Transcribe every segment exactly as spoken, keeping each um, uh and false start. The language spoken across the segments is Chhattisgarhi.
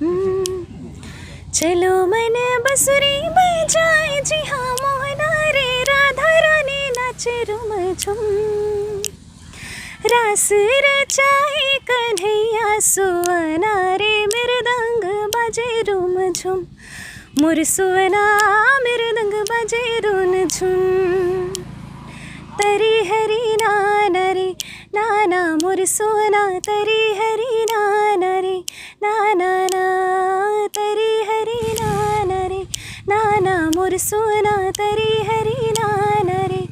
हम्म। चलो मन बसुरी बजाए जी हाँ मोहना रे, राधा रानी नाचे रुम झुम। रास रचाए कन्हैया सुअना रे, मृदंग बजे रुम झुम। मुरसुअना मृदंग बजे रुन झुन। तरी हरी नाना रे नाना, मुरसुअना तरी हरी नाना रे नाना ना। तरी हरी नाना रे नाना, मुरसुअना तरी हरी नाना रे।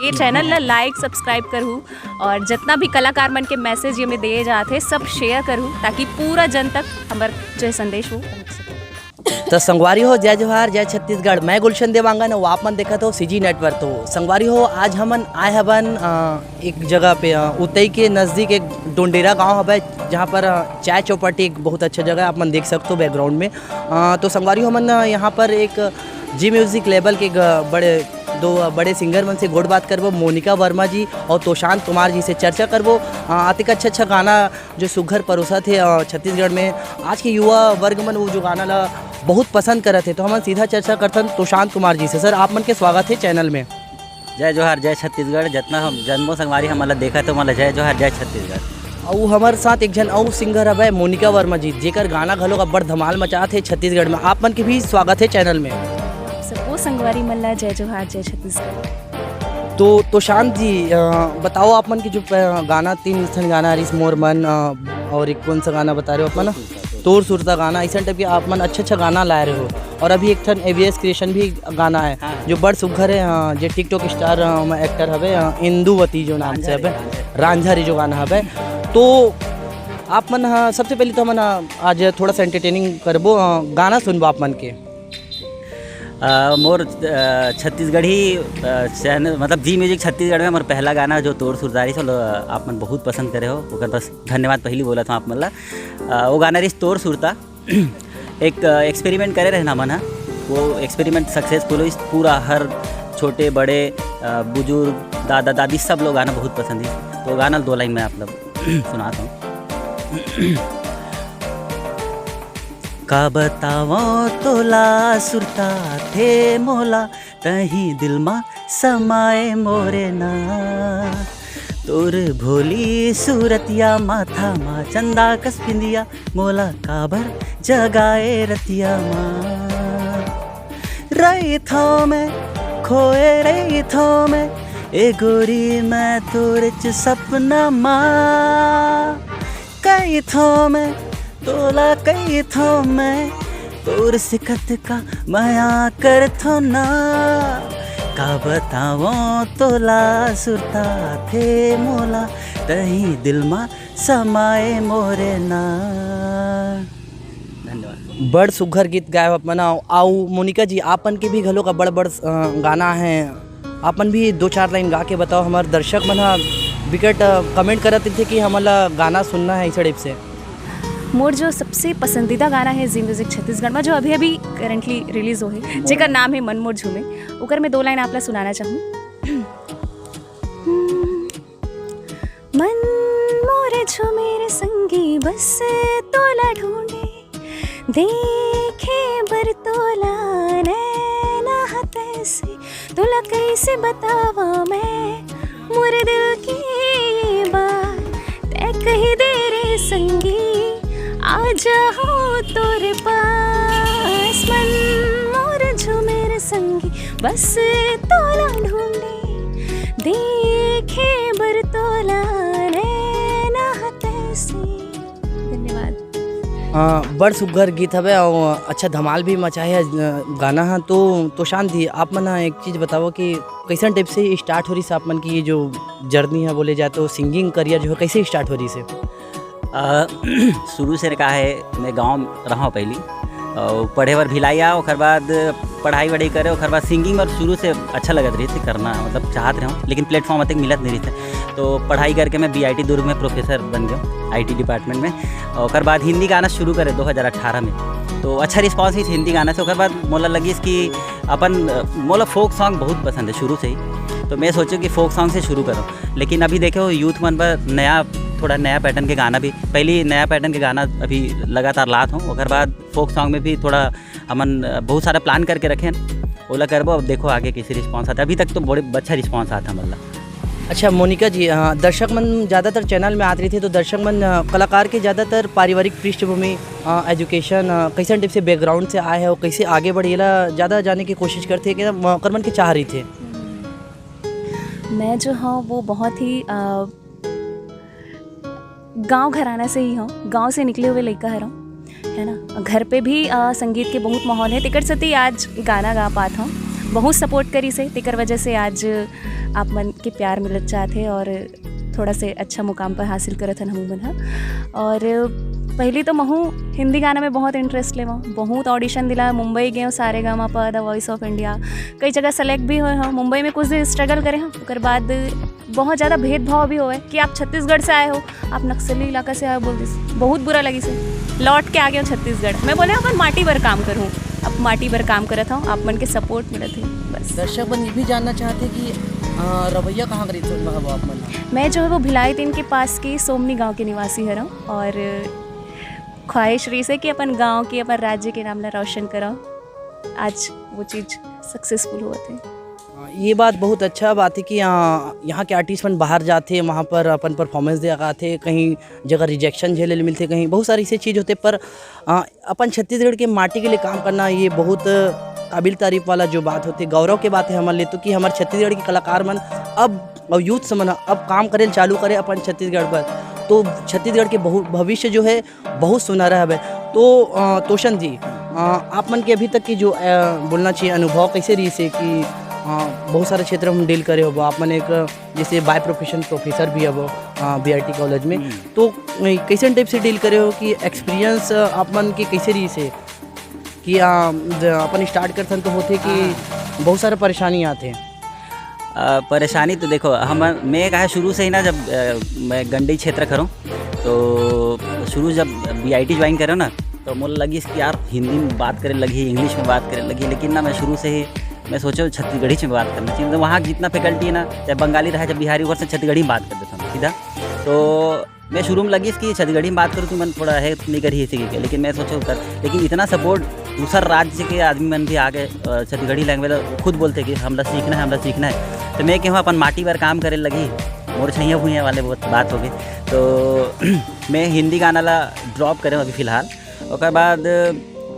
ये चैनल ला लाइक सब्सक्राइब करहू और जितना भी कलाकार मन के मैसेज ये में दिए जाते सब शेयर करहू, ताकि पूरा जन तक हमर जो संदेश हो पहुँच सके। तो संगवारी हो, जय जोहार, जय छत्तीसगढ़। मैं गुलशन देवांगन, वो आप मन देखत हो सीजी नेटवर्क। तो संगवारी हो, आज हमन आए हवन अ, एक जगह पे, अ, उतई के नज़दीक एक डोंडेरा गांव हवय, जहां पर अ, चाय चौपाटी एक बहुत अच्छा जगह है, आप मन देख सकते हो बैकग्राउंड में। अ, तो संगवारी हो, हमन अ, यहां पर एक जी म्यूजिक लेबल के एक, अ, बड़े दो, अ, बड़े सिंगर मन से गोठ बात करबो, मोनिका वर्मा जी और तोशांत कुमार जी से चर्चा करबो। अ, अतेक अच्छा अच्छा गाना जो सुघर परोसत हे, अ, छत्तीसगढ़ में आज के युवा वर्ग मन वो जो गाना ला बहुत पसंद करत हे। तो हमन सीधा चर्चा करथन तोशांत कुमार जी से। सर, आप मन के स्वागत हे चैनल में। जय जोहार, जय छत्तीसगढ़। जितना हम जम्मो संगवारी हमन ला देखत हे, ओमन ला जय जोहार, जय छत्तीसगढ़। अउ हमर साथ एक झन अउ सिंगर हवय मोनिका वर्मा जी, जेकर गाना घलो अब्बड़ धमाल मचात हे छत्तीसगढ़ में। आप मन के भी स्वागत हे चैनल में। सबो संगवारी मन ला जय जोहार, जय छत्तीसगढ़। तो तोशांत जी, अ, बताओ, आप मन के जो प-, गाना, तीन ठन गाना रिस मोर मन, अ, और एक कौन सा गाना बता रहे हो अपन? तोर सुरता गाना, ऐसा टाइप के आप मन अच्छा अच्छा गाना लाए रहे हो। और अभी एक ठन एवीएस क्रिएशन भी गाना है, हाँ। जो बड़ सुघर है, अ, जे टिकटॉक स्टार, अ, में एक्टर हवे, अ, इंदुवती जो नाम से हवे, रांझा रे जो गाना हवे। तो आप मन ह, सबसे पहले तो हमन ह आज थोड़ा सा एंटरटेनिंग करबो, अ, गाना सुनबो आप मन के। अ, मोर, अ, छत्तीसगढ़ी, अ, चैनल, मतलब जी म्यूजिक छत्तीसगढ़ में मोर पहला गाना जो तोर सुरता रिस, ओला आप मन बहुत पसंद करे हो, ओकर बस धन्यवाद पहली बोलत हूँ आप मन ला। अ, वो गाना रिस तोर सुरता। एक, अ, एक्सपेरिमेंट करे रहना मन हा, वो एक्सपेरिमेंट सक्सेसफुल होइस। पूरा हर छोटे बड़े, अ, बुजुर्ग, दादा दादी सब लोग गाना बहुत पसंद है। तो वो गाना दो लाइन में आप लोग सुनाता हूँ। का बतावं तोला सुरता थे मोला, तहीं दिल मा समाए मोरे ना। तोर भोली सूरतिया, माथा मा चंदा कस बिंदिया, मोला काबर जगाए रतिया मा। रहिथों मैं, खोए रहिथों मैं, ए गोरी मैं तोर च सपना मा। कहिथों मैं, तोला कहिथों मैं, तोर सिकत का मया करथों ना। का बतावं तोला सुरता थे मोला, तहीं दिल मा समाए मोरे ना। धन्यवाद। बड़ सुघर गीत गाए हो आप मन। आऊ मोनिका जी, आपन के भी घलो का बड़ बड़, अ, गाना है, आपन भी दो चार लाइन गा के बताओ, हमार दर्शक मन हा बिकट, अ, कमेंट करत रहिथे कि हमन ला गाना सुनना है इस टाइप से। मोर जो सबसे पसंदीदा गाना है जी म्यूजिक छत्तीसगढ़ में, जो अभी अभी करंटली रिलीज हो है, जेकर नाम है मन मोर झूमे, ओकर मैं दो लाइन आप ला सुनाना चाहूँ। मन मोर झूमे रे संगी, बस तोला ढूंढे, देखे बर तोला नैना ह तैसे, तोला कैसे बतावा मैं मोर दिल की ये बात। तै कही दे रे संगी, आ जाओ तोरे पास। मन मोर झूमे रे संगी, बस तोला ढूंढे, देखे बर तोला नैना ह तैसे। धन्यवाद। अ, बड़ सुघर गीत हवे और अच्छा धमाल भी मचाए है, अ, गाना है। तो, तो शांति, आप मन ह एक चीज बताओ कि कैसन टाइप से स्टार्ट हो रही से आप मन की ये जो जर्नी है, बोले जाए तो सिंगिंग करियर जो है, कैसे स्टार्ट हो रही से? अ, शुरू से का है, मैं गाँव रहा हूँ पहली, और पढ़े बर भिलाई आ, ओकर बाद पढ़ाई वढ़ाई करे, ओकर बाद सिंगिंग बर शुरू से अच्छा लगत रहिस करना, मतलब चाहत रहे हूँ, लेकिन प्लेटफॉर्म अतेक मिलत नहीं रहिस। तो पढ़ाई करके मैं बीआईटी दुर्ग में प्रोफेसर बन गया आईटी डिपार्टमेंट में। और ओकर बाद हिंदी गाना शुरू करे दो हज़ार अठारह में, तो अच्छा रिस्पॉन्स हुई हिंदी गाना से। ओकर बाद मोला लगिस कि अपन, मोला फोक सॉन्ग बहुत पसंद है शुरू से ही, तो मैं सोचो कि फोक सॉन्ग से शुरू करूँ। लेकिन अभी देखो, यूथ मन बर नया, थोड़ा नया पैटर्न के गाना भी, पहली नया पैटर्न के गाना अभी लगातार लात हूँ, ओकर बाद फोक सॉन्ग में भी थोड़ा हमन बहुत सारा प्लान करके रखे हैं, ओला करबो। अब देखो आगे कैसे रिस्पॉन्स आता है। अभी तक तो बड़े अच्छा रिस्पॉन्स आता है, मतलब। अच्छा मोनिका जी, अ, दर्शक मन ज़्यादातर चैनल में आत रहिथे, तो दर्शक मन, अ, कलाकार के ज़्यादातर पारिवारिक पृष्ठभूमि, एजुकेशन, कैसन टाइप से बैकग्राउंड से आए हे और कैसे आगे बढ़े, एला ज़्यादा जाने की कोशिश करथे कि ओकर मन के चाह रहिथे। मैं जो हूँ वो बहुत ही अ, गांव घराना से ही हूँ, गांव से निकले हुए लड़का हरौं, है ना। घर पे भी अ, संगीत के बहुत माहौल है, तेकर सेती आज गाना गा पात हूँ। बहुत सपोर्ट करिस हे, तेकर वजह से आज आप मन के प्यार मिलत जात हे और थोड़ा से अच्छा मुकाम पर हासिल करत हन हमू मन ह। और पहली तो महू हिंदी गाना में बहुत इंटरेस्ट लेवं, बहुत ऑडिशन दिला, मुंबई गए, Saregamapa, the voice of India, कई जगह सेलेक्ट भी होए हूँ। मुंबई में कुछ दिन स्ट्रगल करे हूँ, ओकर बाद बहुत ज़्यादा भेदभाव भी होए कि आप छत्तीसगढ़ से आए हो, आप नक्सली इलाका से आए हो, बोल दिस। बहुत बुरा लगिस हे। लौट के आ गए हो छत्तीसगढ़। मैं बोले अपन माटी बर काम करूँ, अब माटी बर काम करत हूँ, आप मन के सपोर्ट मिलत हे, बस। दर्शक मन ये भी जानना चाहथे कि, अ, रवैया कहाँ के रहिथो, मतलब, आप मन? मैं जो है वो भिलाई तीन के पास की सोमनी गांव के निवासी हरौं और ख्वाहिश रहिस हे कि अपन गांव के, अपन राज्य के नाम ला रोशन करौं। आज वो चीज़ सक्सेसफुल होवत हे। हाँ, ये बात बहुत अच्छा बात है कि, आ, यहाँ के आर्टिस्ट मन बाहर जाथे, वहाँ पर अपन परफॉर्मेंस दे आथे, कहीं जगह रिजेक्शन झेले ले मिलथे, कहीं बहुत सारी ऐसी चीज़ होथे, पर, आ, अपन छत्तीसगढ़ के माटी के लिए काम करना, ये बहुत काबिल तारीफ वाला जो बात होथे, गौरव के बात है हमारे लिए तो, कि हमारे छत्तीसगढ़ के कलाकार मन अब, अब यूथ मन अब काम करे चालू करे अपन छत्तीसगढ़ पर, तो छत्तीसगढ़ के बहु-, भविष्य जो है बहुत सुनहरा हवे। तो, अ, तोषन जी, अ, आप मन के अभी तक की जो, अ, बोलना चाहिए अनुभव कैसे रहिस हे कि, अ, बहुत सारे क्षेत्र हम डील करे हो, आप मन एक जैसे बाय प्रोफेशन प्रोफेसर भी हवो, अ, बी आर टी कॉलेज में, हम्म। तो, अ, कैसन टाइप से डील करे हो कि एक्सपीरियंस, अ, आप मन के कैसे रहिस हे कि, अ, ज-, अपन स्टार्ट करथन तो होथे कि हाँ। बहुत सारे परेशानी आथे। अ, परेशानी तो देखो, हम, मैं कहा शुरू से ही ना, जब, अ, मैं गंडई क्षेत्र करूँ तो शुरू जब बी आई टी ज्वाइन करूँ ना, तो मोला लगिस कि यार हिंदी में बात करे लगही, इंग्लिश में बात करे लगही, लेकिन ना मैं शुरू से ही मैं सोचो छत्तीसगढ़ी में बात करना चाहिए, मतलब वहाँ जितना फैकल्टी है ना, चाहे बंगाली रहा चाहे बिहारी, ओकर से छत्तीसगढ़ी में बात कर देता हूँ सीधा। तो मैं शुरू में लगिस कि छत्तीसगढ़ी में बात करूँ तो मन थोड़ा है नहीं करी इसी के, लेकिन मैं सोचो कर, लेकिन इतना सपोर्ट दूसर राज्य के आदमी मन भी आगे, अ, छत्तीसगढ़ी लैंग्वेज खुद बोलथे कि हमला सीखना है, हमला सीखना है। तो मैं कहूँ अपन माटी बर काम करे लगही, मोर छैया भुइयाँ वाले बहुत बात हो गई। तो मैं हिंदी गाना ला ड्रॉप करें अभी फिलहाल, ओकर बाद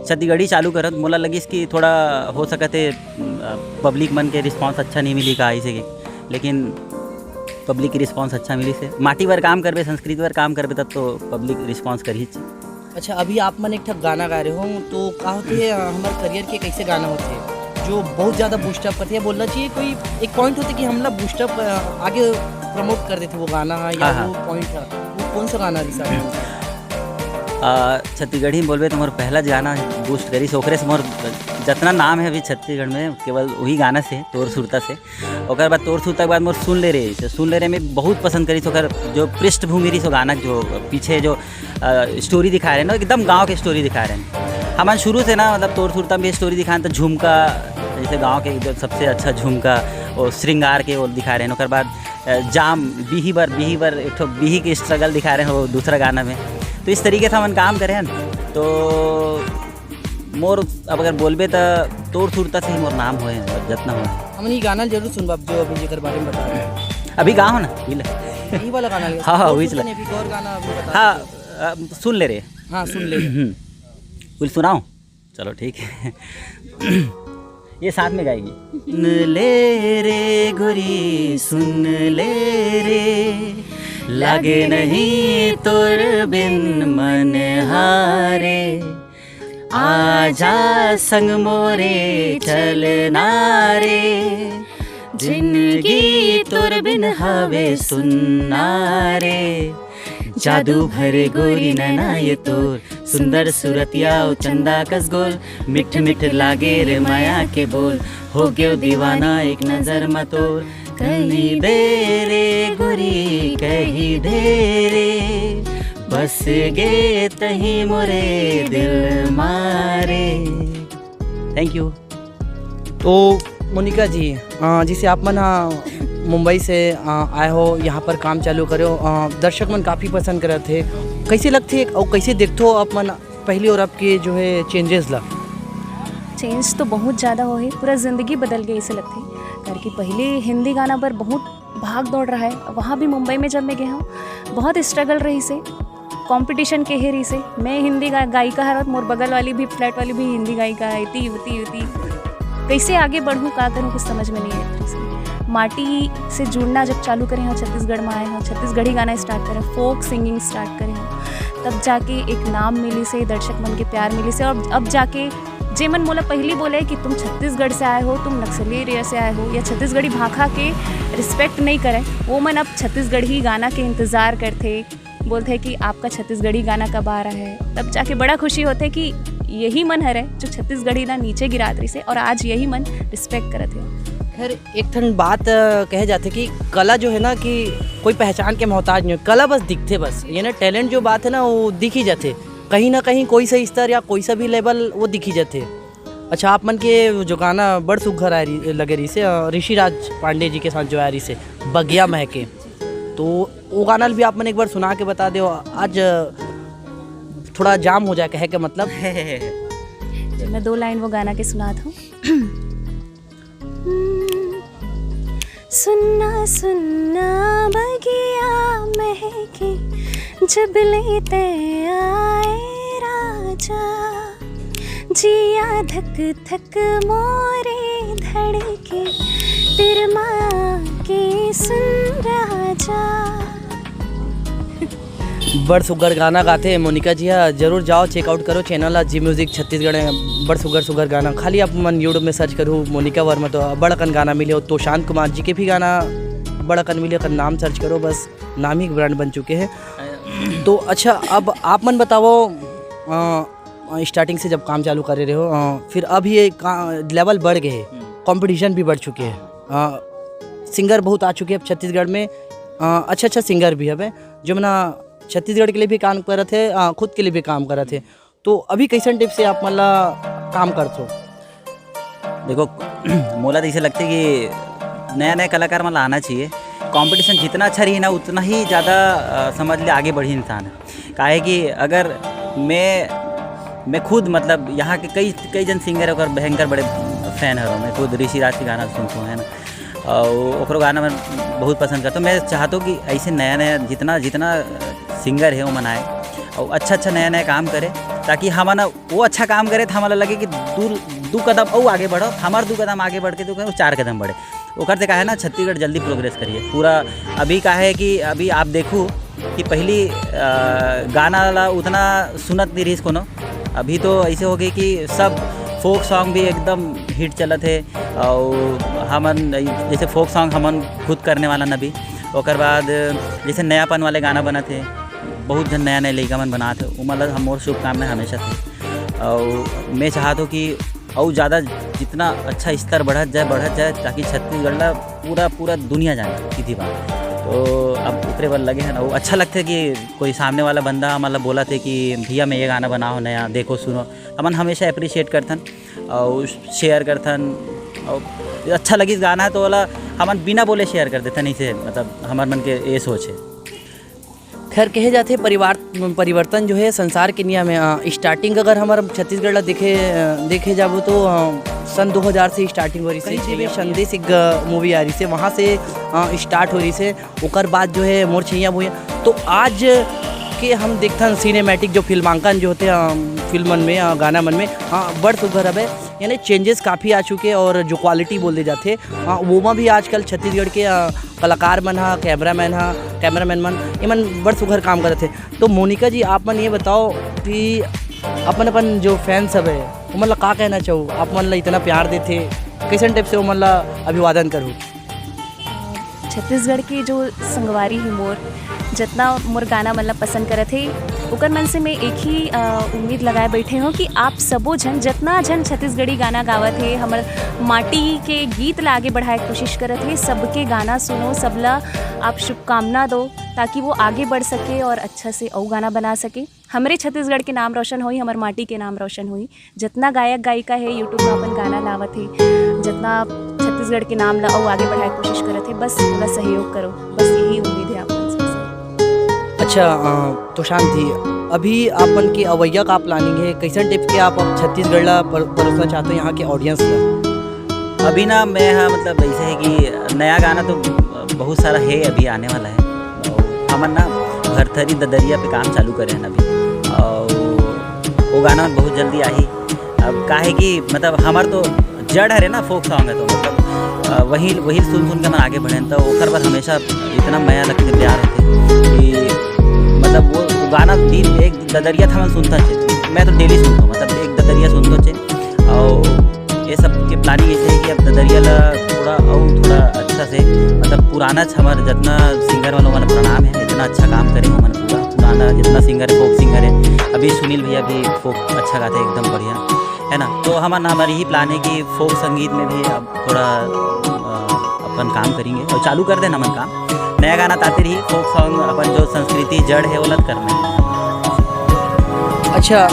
छत्तीसगढ़ी चालू करत मोला लगिस कि थोड़ा हो सकत हे, अ, पब्लिक मन के रिस्पॉन्स अच्छा नहीं मिली का इसे के, लेकिन पब्लिक के रिस्पॉन्स अच्छा मिलिस हे। माटी बर काम करबे, संस्कृति बर काम करबे, तब तो पब्लिक रिस्पॉन्स करही। अच्छा, अभी आप मन एक ठक गाना गा रहे हो, तो का होथे, अ, हमारे करियर के कैसे गाना होथे जो बहुत ज़्यादा बूस्टअप करथे, या बोलना चाहिए कोई एक पॉइंट होथे कि हमला बूस्टअप, अ, आगे प्रमोट कर देथे वो गाना है या हाँ, हाँ। वो पॉइंट है, वो कौन सा गाना रिसा है? अ, छत्तीसगढ़ी में बोलबे तो मोर पहला गाना बूस्ट करिस, ओकरे से मोर जितना नाम है अभी छत्तीसगढ़ में केवल वही गाना से, तोर सुरता से। ओकर बाद तोर सुरता के बाद मोर सुन ले रे, तो सुन ले रे में बहुत पसंद करिस ओकर जो पृष्ठभूमि रहिस वो गाना, जो पीछे जो, अ, स्टोरी दिखाए रहे ना, एकदम गाँव के स्टोरी दिखाए रहे। हमन शुरू से ना, मतलब तोर सुरता में स्टोरी दिखाए तो झुमका, जैसे गाँव के जो सबसे अच्छा झुमका, वो श्रृंगार के वो दिखा रहे हैं। ओकर बाद, अ, जाम, बिही बर, बिही बर एक ठो बिही के स्ट्रगल दिखा रहे हैं वो दूसरा गाना में। तो इस तरीके से हमन काम करे हैं। तो मोर अब अगर बोलबे त तोर सुरता से ही मोर नाम होए, मतलब जतना होए। हमन ये गाना जरूर सुनबा, जो अभी जेकर बारे में बता रहे हैं। अभी गाओ ना, ये ले। यही वाला गाना ले। हाँ, हाँ, और वही सुन चला। लेने, अभी एक और गाना अभी बता हाँ, दो। अ, सुन ले रे। हाँ, सुन ले। हम्म। बोल सुनाओ। चलो ठीक है। ये साथ में गाएगी। सुन ले रे गोरी, सुन ले रे, लागे नहीं तोर बिन मन हारे। आजा संग मोरे चलना रे, जिंदगी तोर बिन हवे सुन्ना रे। जादू भरे गोरी नैना ये तोर, सुंदर सूरतिया ओ चंदा कस गोल। मिठ मिठ लागे रे माया के बोल, हो गयो दीवाना एक नजर म तोर। कही दे रे गोरी, कही दे रे, बस गे तही मोरे दिल मारे। Thank you. तो मोनिका जी, अ, जैसे आप मन हा मुंबई से अ, आए हो, यहाँ पर काम चालू करे हो, अ, दर्शक मन काफ़ी पसंद करत हे। कैसे लगथे अउ कैसे देखथो आप मन पहली और अब के जो है चेंजेस ला? चेंज तो बहुत ज़्यादा होहे, पूरा ज़िंदगी बदल गई ऐसे लगथे। करके पहले हिंदी गाना पर बहुत भाग दौड़ रहा है, वहाँ भी मुंबई में जब मैं गया हूँ, बहुत स्ट्रगल रहिसे। कॉम्पिटिशन के हे रहिसे। मैं हिंदी गा-, गायिका हरत, मोर बगल वाली भी, फ्लैट वाली भी हिंदी गायिका है, इति, उति, उति। कैसे आगे बढ़ूँ, का करूँ, कुछ समझ में नहीं आया। माटी से जुड़ना जब चालू करे हैं, छत्तीसगढ़ में आए हैं, छत्तीसगढ़ी गाना स्टार्ट करे, फोक सिंगिंग स्टार्ट करे हैं, तब जाके एक नाम मिलिसे, दर्शक मन के प्यार मिलिसे। और अब जाके जे मन मोला पहली बोले कि तुम छत्तीसगढ़ से आए हो, तुम नक्सली एरिया से आए हो, या छत्तीसगढ़ी भाखा के रिस्पेक्ट नहीं करे, वो मन अब छत्तीसगढ़ी गाना के इंतजार करथे, बोलथे कि आपका छत्तीसगढ़ी गाना कब आ रहा है। तब जाके बड़ा खुशी होथे कि यही मन हरे जो छत्तीसगढ़ी ला नीचे गिरात रहिसे और आज यही मन रिस्पेक्ट करत हे। खैर, एक ठन बात अ, कहे जाथे कि कला जो है ना, कि कोई पहचान के मोहताज नहीं हो, कला बस दिखथे बस, यानी टैलेंट जो बात है ना, वो दिख ही जाथे। कहीं ना कहीं कोई सा स्तर या कोई सा भी लेवल वो दिख ही जाथे। अच्छा, आप मन के जो गाना बड़ सुग्घर आए रही, लगे रहिसे, अ, ऋषिराज पांडे जी के साथ जो आए रहिसे, बगिया महके, तो वो गाना भी आप मन एक बार सुना के बता दो। आज अ, थोड़ा जाम हो जाए, कहे के मतलब। मैं दो लाइन वो गाना के सुनात हूँ। सुन्ना सुन्ना बगिया महके, जब लेते आए राजा, जिया धक धक मोरे धड़के, तेरे माँ के सुन राजा। बड़ सुग्घर गाना गाथे मोनिका जी हा, जरूर जाओ, चेकआउट करो चैनल ला, जी म्यूजिक छत्तीसगढ़ में बड़ सुग्घर सुग्घर गाना। खाली आप मन यूट्यूब में सर्च करू मोनिका वर्मा, तो बड़ अकन गाना मिले। तो शांत कुमार जी के भी गाना बड़ अकन मिले, अकन नाम सर्च करो, बस नाम ही ब्रांड बन चुके हैं। तो अच्छा, अब आप मन बताओ, अ, अ, स्टार्टिंग से जब काम चालू करे रहे हो, अ, फिर अब ये का-, लेवल बढ़ गए, हम्म। कंपटीशन भी बढ़ चुके हैं, अ, सिंगर बहुत आ चुके हैं अब छत्तीसगढ़ में, अ, अच्छा अच्छा सिंगर भी हवे, जो मना छत्तीसगढ़ के लिए भी काम करत है, अ, खुद के लिए भी काम करत है। तो अभी कैसन टाइप से आप मन ला काम करथो? देखो, मोला तो ऐसे लगते कि नया नया कलाकार मन ला आना चाहिए। कंपटीशन जितना अच्छा रही ना, उतना ही ज़्यादा, अ, समझ ले, आगे बढ़ी इंसान है। काहे कि अगर मैं मैं खुद, मतलब, यहाँ के कई कई जन सिंगर है, ओकर भयंकर बड़े फैन हरो। मैं खुद ऋषि राज के गाना सुनता हूँ, है ना, और ओकरो गाना मैं बहुत पसंद करता हूँ। मैं चाहता हूँ कि ऐसे नया नया जितना जितना सिंगर है, वो मन आए और अच्छा अच्छा नया नया काम करे, ताकि हम ना वो अच्छा काम करे तो हमारा लगे कि दू दू कदम और आगे बढ़ो, हमार दू कदम आगे बढ़ के तो कहो चार कदम बढ़े। ओकर से काहे ना छत्तीसगढ़ जल्दी प्रोग्रेस करिए पूरा। अभी का है कि अभी आप देखू कि पहली, अ, गाना ला उतना सुनत नहीं रहीस कोनो। अभी तो ऐसे हो गए कि सब फोक सॉन्ग भी एकदम हिट चलत है। और हमन जैसे फोक सॉन्ग हमन खुद करने वाला न भी, ओकर बाद जैसे नयापन वाले गाना बनत है, बहुत जन नया नया लइका मन बनात है, वो मतलब हम मोर शुभकामनाएं हमेशा से। और मैं चाहत हूँ कि और ज़्यादा जितना अच्छा स्तर बढ़त जाए, बढ़त जाए, ताकि छत्तीसगढ़ ला पूरा पूरा दुनिया जाने किती बार। तो अब उतरे बर लगे हैं ना, वो अच्छा लगता है कि कोई सामने वाला बंदा मतलब बोला थे कि भैया मैं ये गाना बनाओ नया, देखो सुनो, हमन हमेशा अप्रिशिएट करथन और शेयर करथन। और अच्छा लगिस गाना है तो वाला हमन बिना बोले शेयर कर देथन, इसे मतलब हमार मन के ये सोच है। खैर, कहे जाथे परिवार, परिवर्तन जो है संसार के नियम है। अ, स्टार्टिंग अगर हमार छत्तीसगढ़ ला देखे, अ, देखे जाबो तो, अ, सन दो हज़ार से स्टार्टिंग हो रही से, कहीं से भी संदेश एक, अ, मूवी आ रही से, वहाँ से, अ, स्टार्ट हो रही से, ओकर बाद जो है मोर छैया भुइया। तो आज के हम देखथन सिनेमैटिक जो फिल्मांकन जो होते हैं, अ, फिल्मन में, अ, गाना मन में, हाँ, बड़ सुघर हवे, यानी चेंजेस काफ़ी आ चुके हैं और जो क्वालिटी बोल दे जाते, हाँ, वो में भी आजकल छत्तीसगढ़ के, अ, कलाकार मन ह, कैमरामैन ह, कैमरामैन मन, ये मन बड़ सुघर काम करत हे। तो मोनिका जी, आप मन ये बताओ कि अपन, अपन जो फैंस हवे, ओमन ला का कहना चाहू? आप मन ला इतना प्यार देथे, कैसन टाइप से ओमन ला अभिवादन करू? छत्तीसगढ़ के जो संगवारी ही मोर, जतना मोर गाना मन ला पसंद करत हे, ओकर मन से मैं एक ही, अ, उम्मीद लगाए बैठे हूँ कि आप सबो झन, जतना झन छत्तीसगढ़ी गाना गावत हे, हमर माटी के गीत ला आगे बढ़ाए के कोशिश करत हे, सबके गाना सुनो, सबला आप शुभकामना दो, ताकि वो आगे बढ़ सके और अच्छा से अउ गाना बना सके। हमरे छत्तीसगढ़ के नाम रोशन होई, हमर माटी के नाम रोशन होई। जतना गायक गायिका हे YouTube में अपन गाना लावत हे, जतना छत्तीसगढ़ छत्तीसगढ़ के नाम ला अउ आगे बढ़ाए के कोशिश करत हे। बस पूरा सहयोग करो, बस यही उम्मीद है आप मन से। अच्छा, अ, तोशान जी, अभी आप मन के अवैया का planning है, कैसन type के आप अब छत्तीसगढ़ ला पर-, परोसना चाहते हो यहाँ के audience ला? अभी ना मैं, हाँ, मतलब ऐसे है कि नया गाना तो बहुत सारा है, अभी आने वाला है। और हमन ना भरथरी ददरिया पे काम चालू करे हैं अभी, और वो गाना बहुत जल्दी आही। अब काहे कि मतलब हमार तो जड़ हरे ना folk song है, तो मतलब, अ, वही, वही सुन सुन के हमन आगे बढ़े हैं। तो ओकर बर हमेशा इतना मया लगथे, प्यार होथे कि मतलब वो गाना दिन एक ददरिया था, हमन सुनता थे, मैं तो daily सुनता हूँ, मतलब एक ददरिया सुनता थे। और ये सब के planning ऐसे है कि अब ददरिया ला थोड़ा और थोड़ा अच्छा से, मतलब पुराना छ-, हमारे जितना singer वालों वाला प्रणाम है, इतना अच्छा काम करे हो, मतलब पूरा पुराना जितना singer है, folk singer है, अभी सुनील भैया भी folk अच्छा गाते हैं, एकदम बढ़िया, है ना। तो हमारा, हमारी यही plan है कि folk संगीत में भी अब थोड़ा, अ, अपन काम करेंगे और चालू कर देना मन काम। नया गाना ताते रही, folk song, अपन जो संस्कृति जड़ है, वो लत करना है। अच्छा,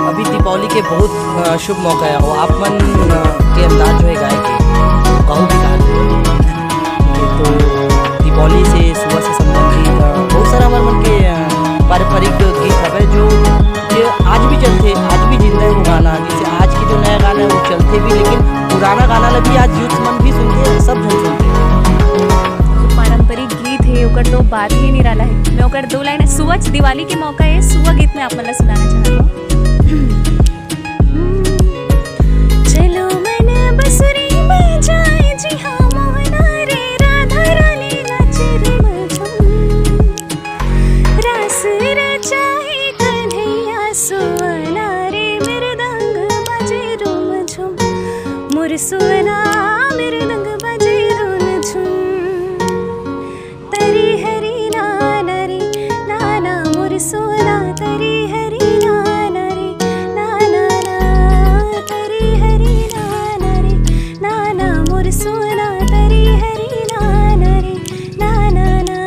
अभी दीपावली के बहुत, अ, शुभ मौका है और आप मन, अ, के अंदाज जो है गाय के, कहूँ भी कहा जाए, तो दीपावली से, सुबह से संबंधित, अ, बहुत सारा हमारे मन के, अ, पारंपरिक गीत हवे जो, जो आज भी चलते, आज भी जिंदा है वो गाना। जैसे आज की जो नया गाना है वो चलते भी, लेकिन पुराना गाना ला भी आज youth मन भी सुनते हैं, सब जन सुनते हैं। जो पारंपरिक गीत है ओकर तो बात ही निराला है। मैं ओकर दो लाइन, सुवच दिवाली के मौका है, सुवा गीत में आप मन ला सुनाना चाहता हूँ। चलो मन बसुरी बजाए जी हाँ मोहना रे राधा रानी नाचे रिमझुम। रास रचाए कन्हैया सुअना रे मृदंग बजे रुमझुम। मोर सुअना मृदंग बजे रुमझुम। तरी हरी नाना रे नाना मोर सोना तरी हरी नाना रे नाना ना तरी हरी नाना रे नाना मोर सोना तरी हरी नाना रे नाना ना।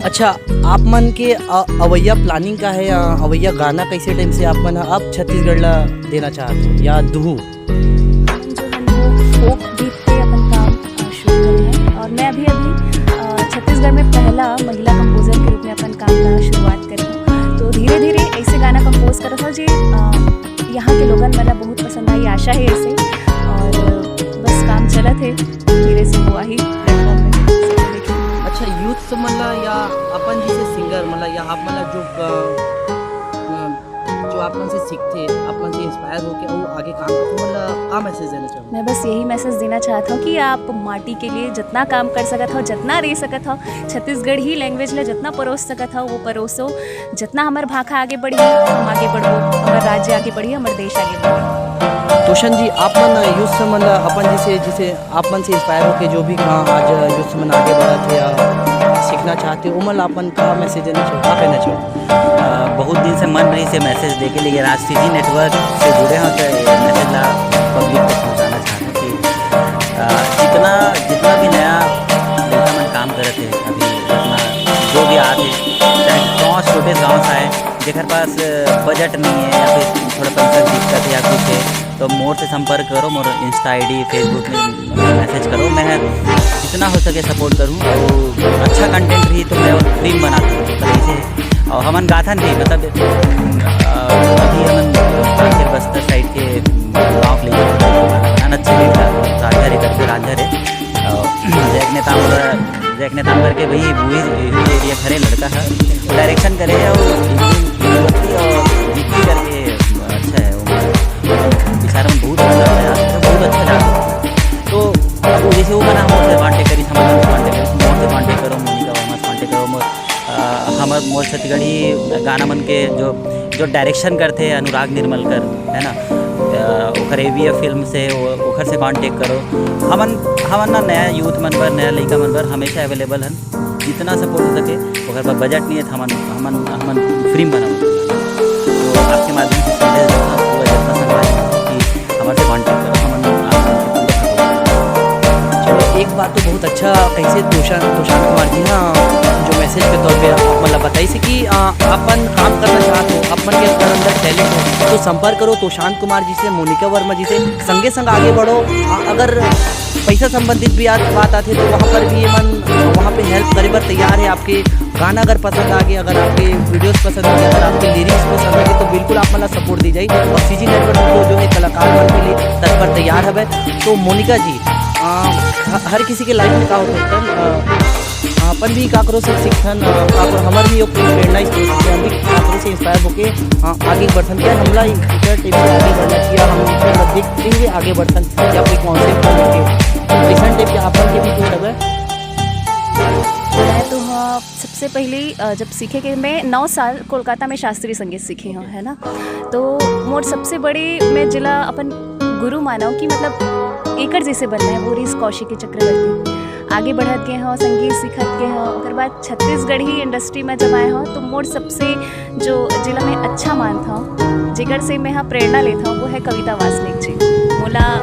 अच्छा, आप मन के अ-, अवैया planning का है या अवैया गाना कैसे time से आप मन ह अब छत्तीसगढ़ ला देना चाहत हो या दुहू? जो है वो folk गीत पे अपन काम, अ, शुरू करे हैं और मैं अभी अभी, अ, छत्तीसगढ़ में पहला महिला composer के रूप में अपन काम का शुरुआत करी हूँ। तो धीरे धीरे ऐसे गाना compose करत हूँ जी, अ, यहाँ के लोगन मन ला बहुत पसंद आई, आशा है ऐसे। और बस काम चलत है, धीरे से वो आही platform में। अच्छा, youth मन ला या अपन जैसे singer मन ला या आप मन ला जो, अ, अ, जो आप मन से सीखते, आप मन से inspire होके वो आगे काम करते, मतलब का message देना चाहोगे? मैं बस यही message देना चाहता हूँ कि आप माटी के लिए जितना काम कर सकत हो, जितना दे सकत हो, छत्तीसगढ़ी language ला जितना परोस सकत हो वो परोसो। जितना हमर भाखा आगे बढ़ी, हम आगे बढ़बो, हमर राज्य आगे बढ़ी, हमर देश आगे बढ़ी। तोशन जी, आप मन youth मन ला अपन जैसे, जैसे आप मन से inspire होके जो भी, हाँ, आज youth मन आगे बढ़त हे या सीखना चाहते हो, ओमन ला अपन का message देना चाहो, का कहना चाहो? अ, बहुत दिन से मन रही से message देके, लेकिन आज Fiji network से जुड़े हों तो ये message ला public तक पहुँचाना चाहता हूँ कि, अ, जितना, जितना भी नया लड़का मन काम करत हे, अभी जितना जो भी आत हे, चाहे गाँव, छोटे गाँव से आए, जेकर पास, अ, budget नहीं है या फिर थोड़ा पैसा दिक्कत या कुछ है, तो मोर से संपर्क करो, मोर Insta ID, Facebook में message करो, मैं जितना हो सके support करूँ और अच्छा content भी तो मैं free में बना दूँ, मतलब ऐसे। और हमन गाथन भी, मतलब, अ, अभी हमन आखिर बस्तर side के गाँव के लिए गाना अच्छा नहीं था, रांझा रे करके, रांझा रे, अ, जैक ने ताम जैक ने ताम करके वही, वही, वही area करे लड़का है, direction करे है और एकदम गुणवत्ती और विक्की करके अच्छा है वो। विचार में बहुत अच्छा है, बहुत अच्छा डाल। तो अब वो जैसे वो बना, मोर से contact करी, हम contact करी, मोर से contact करो, मोनिका वर्मा से contact करो, मोर, अ, हमर मोर छत्तीसगढ़ी गाना मन के जो, जो direction करते हैं अनुराग निर्मलकर, है ना, अ, ओकर एवीएफ फिल्म से, ओ-, ओकर से contact करो। हमन, हमन ना नया youth मन बर, नया लइका मन बर हमेशा available हन। जितना support हो सके, ओकर बर budget नहीं है, त हमन, हमन, हमन free में बनाबो। तो आपके माध्यम से संदेश देना पूरा जनता समाज को कि हमर से contact करो, हमन आप मन के पूरा support करबो। चलो, एक बात तो बहुत अच्छा कहिसे तोशान, तोशान कुमार जी ना, जो message के तौर पे आप मन ला बताइस कि अ, अपन काम करना चाहत हो, अपन के अगर अंदर टैलेंट हो, तो संपर्क करो तोशांत कुमार जी से, मोनिका वर्मा जी से, संगे संग आगे बढ़ो। अ, अगर पैसा संबंधित भी आज बात आथे, तो वहाँ पर भी ये मन वहाँ पे हेल्प करे बर तैयार है। आपके गाना अगर पसंद आ गए, अगर आपके वीडियोस पसंद आ गए, अगर आपके लिरिक्स पसंद आ गए, तो बिल्कुल आप मन ला सपोर्ट दी जाए। और सीजी नेटवर्क को जो है कलाकार मन के लिए तत्पर तैयार हवे। तो मोनिका जी, अ, ह-, हर किसी के लाइफ में का होता है, अ, अपन भी काकरो से सीखथन, अ, काकरो, हमर भी एक प्रेरणा स्रोत है, हम भी काकरो से इंस्पायर होके, अ, आगे बढ़थन। क्या हमला फ्यूचर टाइप से आगे बढ़ना चाहिए, हम फ्यूचर में देखते हुए आगे बढ़थन, या कोई कॉन्सेप्ट को लेके, वैसन टाइप के अपन के भी कुछ हवे? मैं तो, हाँ, सबसे पहले, अ, जब सीखे के, मैं नौ साल कोलकाता में शास्त्रीय संगीत सीखे हूँ, है ना, तो मोर सबसे बड़े, मैं जिला अपन गुरु मानव कि मतलब एकर जैसे बनना है, वो रीस कौशिकी चक्रवर्ती। आगे बढ़त गए हव, संगीत सीखत गए हव, ओकर बाद छत्तीसगढ़ी इंडस्ट्री में जब आए हव, तो मोर सबसे जो जिला में अच्छा मानत हव, जेकर से मैं हा प्रेरणा लेत हव, वो है कविता वासनिक जी। मोला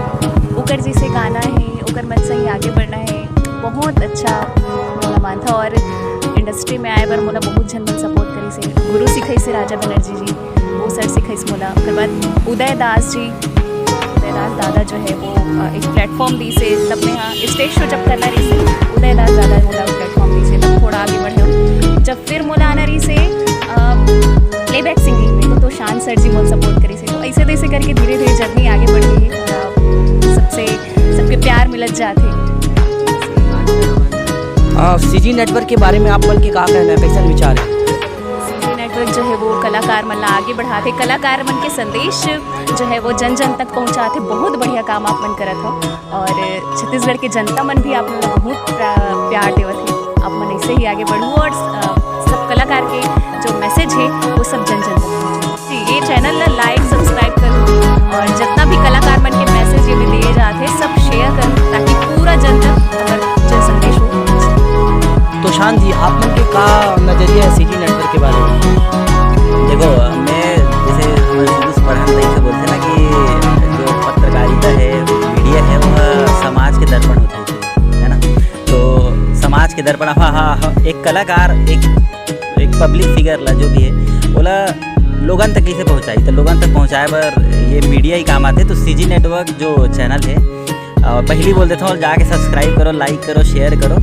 ओकर जैसे गाना है, ओकर मन से ही आगे बढ़ना है, बहुत अच्छा मोला मानत हव। और इंडस्ट्री में आए बर मोला बहुत झन मन सपोर्ट करिस हे, गुरु सिखाइस हे राजा बनर्जी जी, वो सर सिखाइस मोला। ओकर बाद उदय दास जी, उदय दास दादा जो है वो, अ, एक प्लेटफॉर्म दीस हे, तब मैं हा स्टेज शो जब करना रहिस हे, उदय दास दादा मोला प्लेटफॉर्म दीस हे, तब थोड़ा आगे बढ़े। जब फिर मोला आना रहिस हे, अ, प्लेबैक सिंगिंग में, तो, तो शान सर जी मोला सपोर्ट करिस हे। तो ऐसे तैसे करके धीरे धीरे जर्नी आगे बढ़ गई है। और, अ, सबसे, सबके प्यार मिलत जात है। सीजी नेटवर्क के बारे में आप मन के का कहना है, कैसन विचार है? सीजी नेटवर्क जो है वो कलाकार मन ला आगे बढ़ाते, कलाकार मन के संदेश जो है वो जन जन तक पहुँचाते। बहुत बढ़िया काम आप मन करत हो और छत्तीसगढ़ के जनता मन भी आप मन ला बहुत प्रा-, प्यार देवत है। आप मन ऐसे ही आगे बढ़ू और, अ, सब कलाकार के जो मैसेज है वो सब जन जन तक पहुँचे। जी, ये चैनल ला लाइक, सब्सक्राइब करो और जितना भी कलाकार मन के मैसेज ये में दिए जाते हैं, सब शेयर करो, ताकि पूरा जन तक अगर जो संदेश हो। तो शांत जी, आप मन के का नजरिया है सीजी नेटवर्क के बारे में? देखो, मैं जैसे हमारे शुरू से पढ़न रही से बोलते हैं ना कि जो पत्रकारिता है, मीडिया है, वह समाज के दर्पण होते हैं, है ना? तो समाज के दर्पण, हाँ, हाँ, हाँ, एक कलाकार, एक, एक पब्लिक फिगर ला, जो भी है, ओला लोगन तक कैसे पहुँचाई, तो लोगन तक पहुँचाए बर ये मीडिया ही काम आते। तो सीजी नेटवर्क जो चैनल है, अ, पहली बोल देता हूँ, जाके सब्सक्राइब करो, लाइक करो, शेयर करो।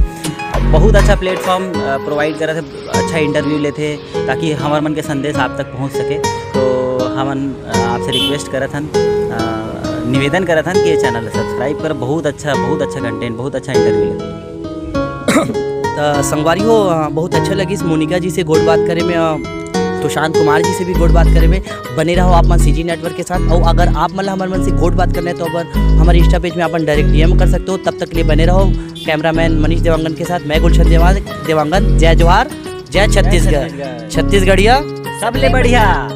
बहुत अच्छा प्लेटफॉर्म प्रोवाइड करत है, अच्छा इंटरव्यू लेते, ताकि हमर मन के संदेश आप तक पहुँच सके। तो हमन, अ, आपसे रिक्वेस्ट करत हन, अ, निवेदन करत हन कि ये चैनल सब्सक्राइब करो। बहुत अच्छा, बहुत अच्छा कंटेंट, बहुत अच्छा इंटरव्यू लेते। त संगवारी हो, अ, बहुत अच्छा लगिस मोनिका जी से गोठ बात करे में, अ, सुशांत कुमार जी से भी गोठ बात करे में। बने रहो आप मन सीजी नेटवर्क के साथ। और अगर आप मन ला हमर मन से गोठ बात करना है, तो अपन हमारे इंस्टा पेज में अपन डायरेक्ट डीएम कर सकते हो। तब तक के लिए बने रहो कैमरामैन मनीष देवांगन के साथ। मैं गुलशन देवा-, देवांगन। जय जोहार, जय छत्तीसगढ़। छत्तीसगढ़िया सबले बढ़िया।